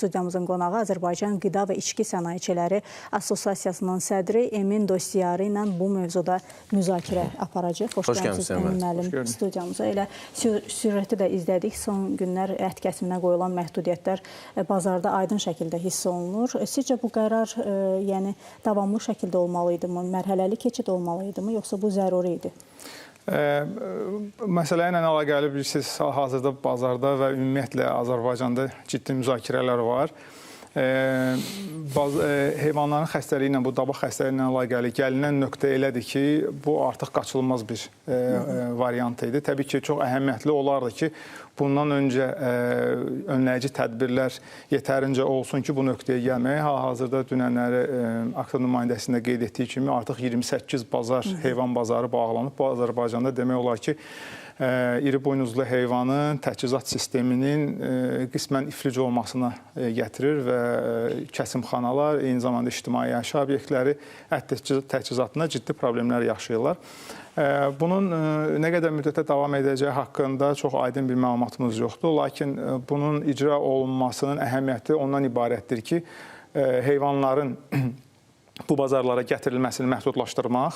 Studiyamızın qonağı Azərbaycan Qida və İçki Sənayeçiləri Assosiasiyasının sədri Emin Dostiyarı ilə bu mövzuda müzakirə aparacaq. Xoş gəlmisiniz Emin müəllim studiyamıza. Elə süjeti də izlədik. Son günlər ət kəsiminə qoyulan məhdudiyyətlər bazarda aydın şəkildə hiss olunur. Sizcə bu qərar yəni davamlı şəkildə olmalı idi mı, mərhələli keçid olmalı idi mı, yoxsa bu zəruri idi? Məsələ ilə əlaqəli bilirsiniz, hazırda bazarda və ümumiyyətlə Azərbaycanda ciddi müzakirələr var. Heyvanların xəstəliyi ilə, bu dabaq xəstəliyi ilə əlaqəli gəlinən nöqtə elədir ki, bu artıq qaçılmaz bir variant idi. Təbii ki, çox əhəmiyyətli olardı ki, bundan öncə önləyici tədbirlər yetərincə olsun ki, bu nöqtəyə gəlməyə. Hal-hazırda dünənləri Akta nümayəndəsində qeyd etdiyi kimi artıq 28 bazar, heyvan bazarı bağlanıb. Bu, Azərbaycanda demək olar ki, iri buynuzlu heyvanın təchizat sisteminin qismən iflic olmasına gətirir və kəsimxanalar, eyni zamanda ictimai əşya obyektləri ət təchizatına ciddi problemlər yaşayırlar. Bunun nə qədər müddətə davam edəcəyi haqqında çox aydın bir məlumatımız yoxdur. Lakin bunun icra olunmasının əhəmiyyəti ondan ibarətdir ki, heyvanların bu bazarlara gətirilməsini məhdudlaşdırmaq,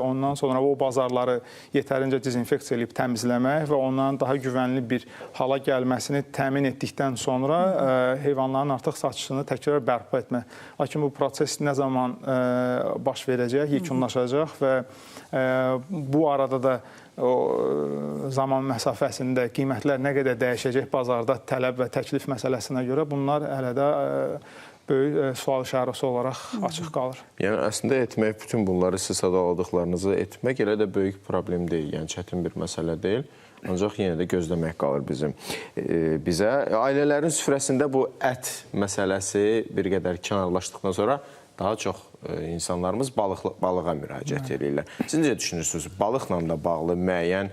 ondan sonra o bazarları yetərincə dezinfeksiya edib təmizləmək və onların daha güvənli bir hala gəlməsini təmin etdikdən sonra heyvanların artıq satışını təkrar bərpa etmək. Lakin bu proses nə zaman baş verəcək, yekunlaşacaq və bu arada da o zaman məsafəsində qiymətlər nə qədər dəyişəcək bazarda tələb və təklif məsələsinə görə bunlar hələ də böyük sual işarəsi olaraq açıq qalır. Yəni, əslində etmək, bütün bunları siz sadaladıqlarınızı etmək elə də böyük problem deyil, yəni çətin bir məsələ deyil. Ancaq yenə də gözləmək qalır bizə. Ailələrin süfrəsində bu ət məsələsi bir qədər kənarlaşdıqdan sonra daha çox insanlarımız balığa müraciət edirlər. Siz necə düşünürsünüz? Balıqla da bağlı müəyyən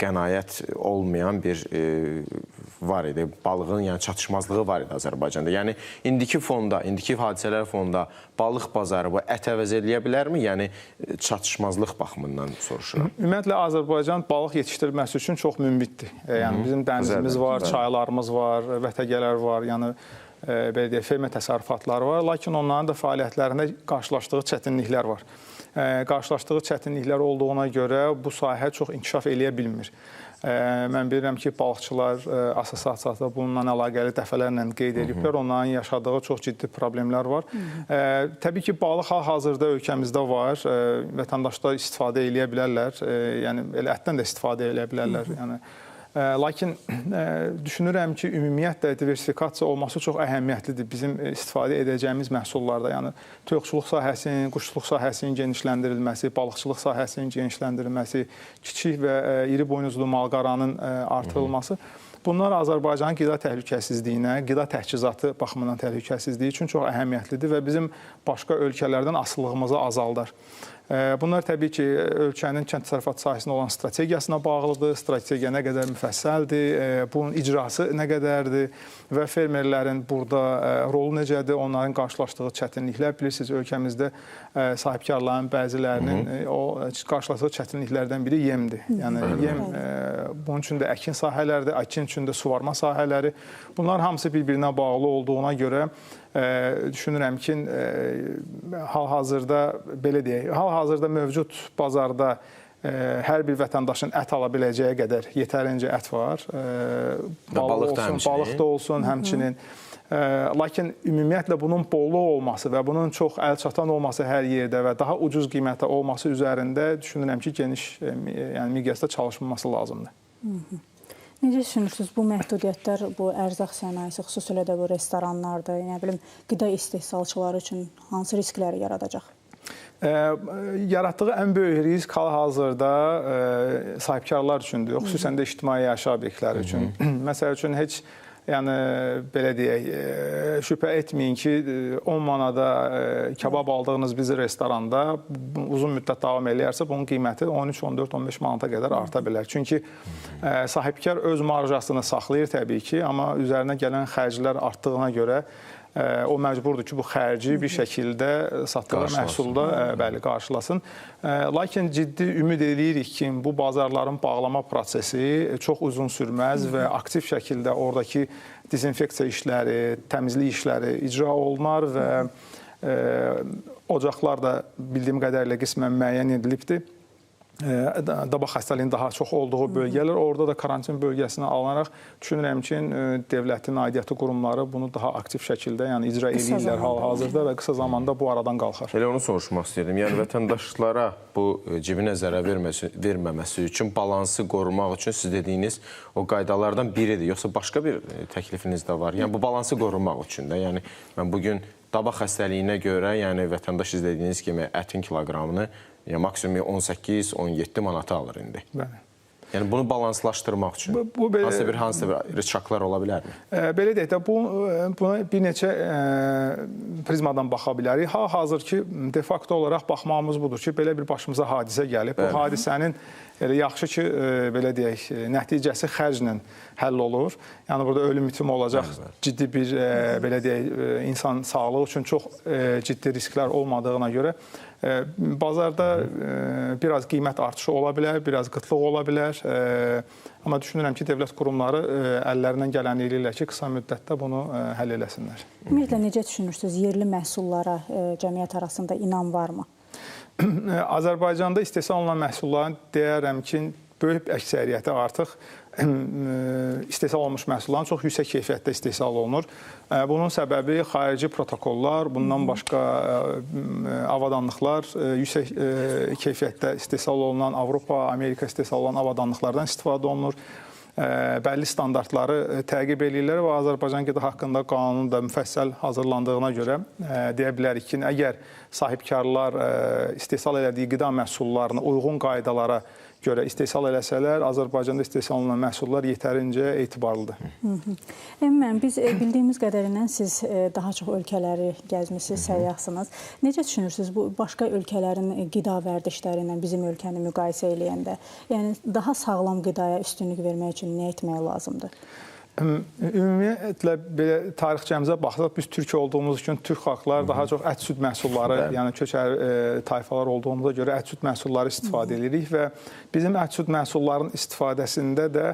qənaət olmayan bir var idi. Balığın yəni çatışmazlığı var idi Azərbaycanda. Yəni indiki fonda, indiki hadisələr fonda balıq bazarı bu ət əvəz eləyə bilərmi? Yəni çatışmazlıq baxımından soruşuram. Ümumiyyətlə Azərbaycan balıq yetişdirilməsi üçün çox münbitdir. Yəni bizim dənizimiz var, çaylarımız var, vətəgələr var. Yəni belə deyək, fermer təsərrüfatları var, lakin onların da fəaliyyətlərində qarşılaşdığı çətinliklər var. Qarşılaşdığı çətinliklər olduğuna görə bu sahə çox inkişaf eləyə bilmir. Mən bilirəm ki, balıqçılar assosiasiyada bununla əlaqəli dəfələrlə qeyd ediblər, onların yaşadığı çox ciddi problemlər var. Təbii ki, balıq hal-hazırda ölkəmizdə var, vətəndaşlar istifadə eləyə bilərlər, yəni elə ətdən də istifadə eləyə bilərlər. Yəni lakin düşünürəm ki, ümumiyyətlə diversifikasiya olması çox əhəmiyyətlidir bizim istifadə edəcəyimiz məhsullarda. Yəni toyuqçuluq sahəsinin, quşçuluq sahəsinin genişləndirilməsi, balıqçılıq sahəsinin genişləndirilməsi, kiçik və iri buynuzlu malqaranın artırılması. Bunlar Azərbaycanın qida təhlükəsizliyinə, qida təchizatı baxımından təhlükəsizliyi üçün çox əhəmiyyətlidir və bizim başqa ölkələrdən asılılığımızı azaldar. Bunlar təbii ki, ölkənin kənd təsərrüfatı sahəsində olan strategiyasına bağlıdır, strategiya nə qədər müfəssəldir, bunun icrası nə qədərdir və fermerlərin burada rolu necədir, onların qarşılaşdığı çətinliklər. Bilirsiniz, ölkəmizdə sahibkarların bəzilərinin o qarşılaşdığı çətinliklərdən biri yemdir. Yəni yem, bunun üçün də əkin sahələrdir, əkin üçün də suvarma sahələri. Bunlar hamısı bir-birinə bağlı olduğuna görə düşünürəm ki, hal-hazırda belə deyək, hal-hazırda mövcud bazarda hər bir vətəndaşın ət ala biləcəyi qədər yetərincə ət var. Balıq olsun, balıq da olsun həmçinin. Lakin ümumiyyətlə bunun bolu olması və bunun çox əlçatan olması hər yerdə və daha ucuz qiymətə olması üzərində düşünürəm ki, geniş yəni miqyasda çalışılması lazımdır. Necə düşünürsünüz, bu məhdudiyyətlər, bu ərzaq sənayesi, xüsusilə də bu restoranlarda, nə bilim, qida istehsalçıları üçün hansı riskləri yaradacaq? Yaratdığı ən böyük risk hal-hazırda sahibkarlar üçündür, xüsusən də ictimai əşya obyektləri üçün. Məsəl üçün, heç yəni, belə deyək, şübhə etməyin ki, 10 manada kebab aldığınız bir restoranda uzun müddət davam eləyərsə, bunun qiyməti 13, 14, 15 manata qədər arta bilər. Çünki sahibkar öz marjasını saxlayır təbii ki, amma üzərinə gələn xərclər artdığına görə o məcburdur ki, bu xərci bir şəkildə satdığı məhsulda bəli, qarşılasın. Lakin ciddi ümid edirik ki, bu bazarların bağlama prosesi çox uzun sürməz və aktiv şəkildə oradakı dezinfeksiya işləri, təmizlik işləri icra olunar və ocaqlar da bildiyim qədərilə qismən müəyyən edilibdir. Daba xəstəliyinin daha çox olduğu bölgələr, orada da karantin bölgəsinə alınaraq düşünürəm ki, dövlətin aidiyyəti qurumları bunu daha aktiv şəkildə, yəni icra eləyirlər hal-hazırda və qısa zamanda bu aradan qalxar. Elə onu soruşmaq istəyirdim. Yəni vətəndaşlara bu cibinə zərər verməməsi üçün, balansı qorumaq üçün siz dediyiniz o qaydalardan biridir. Yoxsa başqa bir təklifiniz də var? Yəni bu balansı qorumaq üçün də, yəni mən bugün daba xəstəliyinə görə, yəni vətəndaş izlədiyiniz kimi ətin kiloqramını yəni maksimum 18-17 manata alır indi. Bəli. Yəni bunu balanslaşdırmaq üçün bu belə, hansısa bir rıçaklar ola bilərmi? Belə deyək də, buna bir neçə prizmadan baxa bilərik. Hal-hazır ki, de facto olaraq baxmağımız budur ki, belə bir başımıza hadisə gəlib. Bəli. Bu hadisənin elə yaxşı ki, belə deyək, nəticəsi xərclə həll olur. Yəni burada ölüm itimi olacaq. Bəli. Ciddi bir belə deyək, insan sağlığı üçün çox ciddi risklər olmadığına görə bazarda biraz qiymət artışı ola bilər, biraz qıtlıq ola bilər. Amma düşünürəm ki, dövlət qurumları əllərindən gələni eləyirlər ki, qısa müddətdə bunu həll eləsinlər. Ümumiyyətlə, necə düşünürsünüz, yerli məhsullara cəmiyyət arasında inam varmı? Azərbaycanda istehsal olunan məhsulların deyərəm ki, böyük əksəriyyəti artıq istehsal olunmuş məhsulların çox yüksək keyfiyyətdə istehsal olunur. Bunun səbəbi xarici protokollar, bundan başqa avadanlıqlar, yüksək keyfiyyətdə istehsal olunan Avropa, Amerika istehsal olunan avadanlıqlardan istifadə olunur. Bəlli standartları təqib eləyirlər və Azərbaycan qida haqqında qanunun da müfəssəl hazırlandığına görə deyə bilərik ki, əgər sahibkarlar istehsal elədiyi qida məhsullarını uyğun qaydalara görə istehsal eləsələr, Azərbaycanda istehsal olunan məhsullar yetərincə etibarlıdır. Əmin, biz bildiyimiz qədərindən siz daha çox ölkələri gəzmişsiniz, səyyahsınız. Necə düşünürsünüz bu başqa ölkələrin qida vərdişləri ilə bizim ölkəni müqayisə eləyəndə? Yəni daha sağlam qidaya üstünlük vermək üçün nə etmək lazımdır? Ümumiyyətlə, belə tarixçəmizə baxsaq, biz türk olduğumuz üçün türk xalqlar daha çox ət-süd məhsulları, yəni köçəri tayfalar olduğumuza görə ət-süd məhsulları istifadə edirik və bizim ət-süd məhsullarının istifadəsində də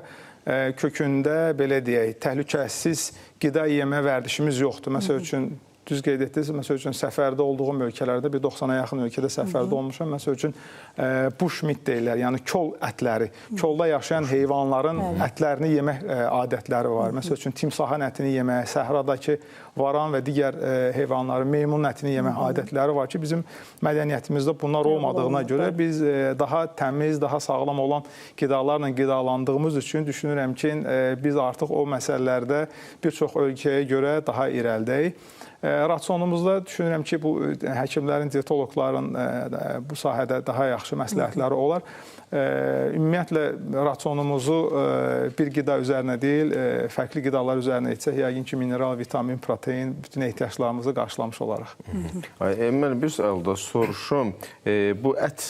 kökündə, belə deyək, təhlükəsiz qida yemə vərdişimiz yoxdur. Məsəl üçün, düz qeyd etdiniz, məsəl üçün, səfərdə olduğum ölkələrdə, bir 90-a yaxın ölkədə səfərdə olmuşam. Məsəl üçün, bushmeat deyirlər, yəni kol ətləri, kolda yaşayan heyvanların ətlərini yemək adətləri var. Məsəl üçün, timsahın ətini yemək, səhradakı varan və digər heyvanların, meymun ətini yemək adətləri var ki, bizim mədəniyyətimizdə bunlar olmadığına görə biz daha təmiz, daha sağlam olan qidalarla qidalandığımız üçün düşünürəm ki, biz artıq o məsələlərdə bir çox ölkəyə görə daha irəlidəyik. Rasionumuzda düşünürəm ki, bu həkimlərin, dietoloqların bu sahədə daha yaxşı məsləhətləri olar. Ümumiyyətlə, rasionumuzu bir qida üzərinə deyil, fərqli qidalar üzərinə etsək, yəqin ki, mineral, vitamin, protein, bütün ehtiyaclarımızı qarşılamış olaraq. Mən bir sual da soruşum. Bu ət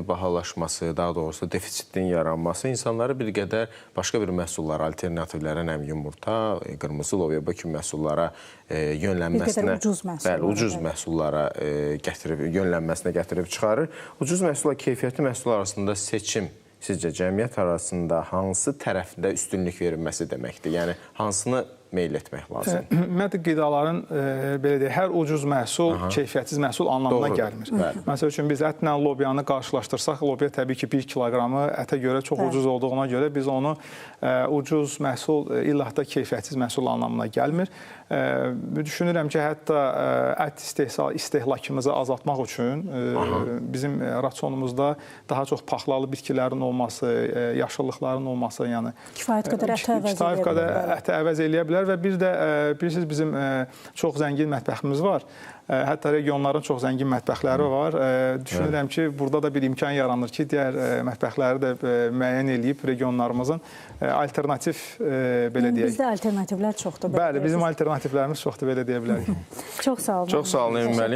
bahalaşması, daha doğrusu defitsitin yaranması insanları bir qədər başqa bir məhsullara, alternativlərə, nəm yumurta, qırmızı lobya, bu kimi məhsullara yönlənməsinə, bəli, ucuz məhsullara gətirib, yönlənməsinə gətirib çıxarır. Ucuz məhsulla keyfiyyətli məhsullar arasında seçim sizcə cəmiyyət arasında hansı tərəfdə üstünlük verilməsi deməkdir? Yəni hansını meyl etmək lazımdır? Ümumiyyətlə, qidaların, belə deyək, hər ucuz məhsul keyfiyyətsiz məhsul anlamına gəlmir. Məsəl üçün, biz ətlə lobyanı qarşılaşdırsaq, lobya təbii ki, 1 kiloqramı ətə görə çox ucuz olduğuna görə biz onu ucuz məhsul, illah da keyfiyyətsiz məhsul anlamına gəlmir. Düşünürəm ki, hətta ət istehlakımızı azaltmaq üçün bizim rasionumuzda daha çox paxlalı bitkilərin olması, yaşıllıqların olması, yəni kifayət qədər ətə əvəz eləyə bilər. Və bir də bilirsiniz, bizim çox zəngin mətbəximiz var. Hətta regionların çox zəngin mətbəxləri var. Düşünürəm ki, burada da bir imkan yaranır ki, digər mətbəxləri də müəyyən eləyib regionlarımızın alternativ, belə deyək. Bizdə alternativlər çoxdur. Bəli, bizim alternativlərimiz çoxdur, belə deyə bilərik. Çox sağ olun. Çox sağ olun, Emin müəllim.